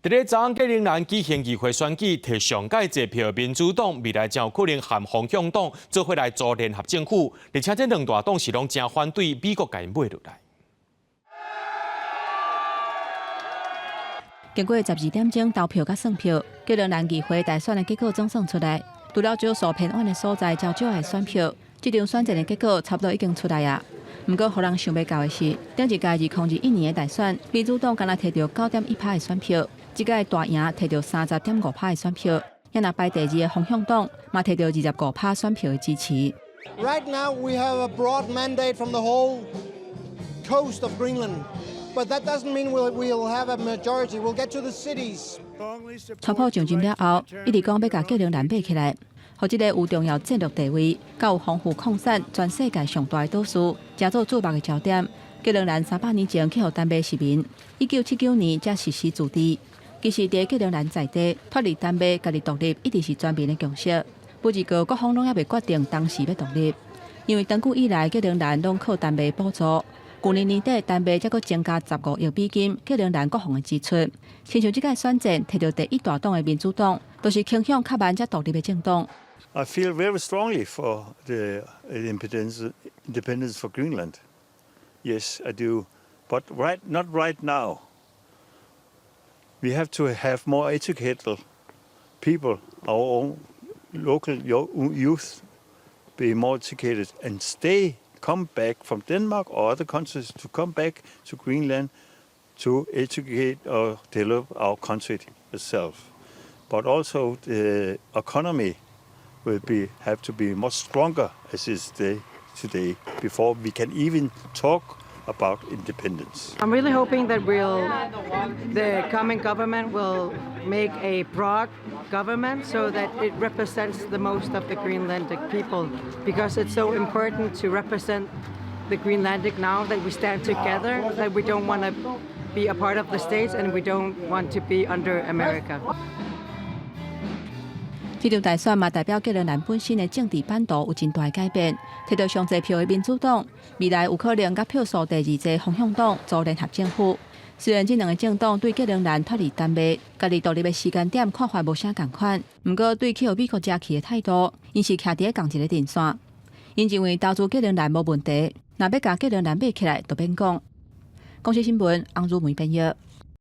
佇咧昨昏格陵蘭舉行議會選舉，提上蓋濟票民主黨未來將有可能和風向黨做伙來組聯合政府，而且這兩大黨是攏誠反對美國共𪜶買落來。經過12點鐘投票佮算票，格陵蘭議會大選的結果總算出來。除了少數偏遠的所在較少的選票，這場選戰的結果差不多已經出來啊。毋過，予人想袂到的是，頂一屆2021年的大選，民主黨干焦提著9.1趴的選票，這屆大贏提著30.5趴的選票。啊若排第二的風向黨嘛提著25趴選票的支持。 Right now we have a broad mandate from the whole coast of Greenland, but that doesn't mean we'll have a majority. We'll get to the cities. 川普上任了後，一直講欲共格陵蘭買起來，予這個有重要戰略地位、佮有豐富礦產、全世界上大的島嶼，成做矚目的焦點。格陵蘭300年前去予丹麥殖民，1979年才實施自治。其實，佇格陵蘭在地脫離丹麥、家己獨立，一直是全民的共識。不過，各方攏猶未決定當時欲獨立，因為長久以來格陵蘭攏靠丹麥補助。舊年年底，丹麥才閣增加15億美金格陵蘭國防的支出。親像這屆選戰提著第一大黨的民主黨，都是傾向較慢才獨立的政黨。 I feel very strongly for the independence for Greenland. Yes, I do. But not right now. We have to have more educated people, our own local youth, be more educated and stay, come back from Denmark or other countries to come back to Greenland to educate or develop our country itself. But also the economy will have to be much stronger as is today before we can even talk about independence. I'm really hoping that the coming government will make a broad government so that it represents the most of the Greenlandic people, because it's so important to represent the Greenlandic now that we stand together, that we don't want to be a part of the States and we don't want to be under America. 這場大選嘛，代表格陵蘭本身的政治版圖有真大改變。提著上濟票的民主黨，未來有可能佮票數第二濟風向黨組聯合政府。雖然這兩个政黨對格陵蘭脫離丹麥、家己獨立的時間點看法無啥仝款，毋過對去予美國食去的態度，𪜶是徛佇咧仝一个陣線。𪜶認為投資格陵蘭無問題，若欲共格陵蘭買起來，就免講。公視新聞，翁如梅編譯。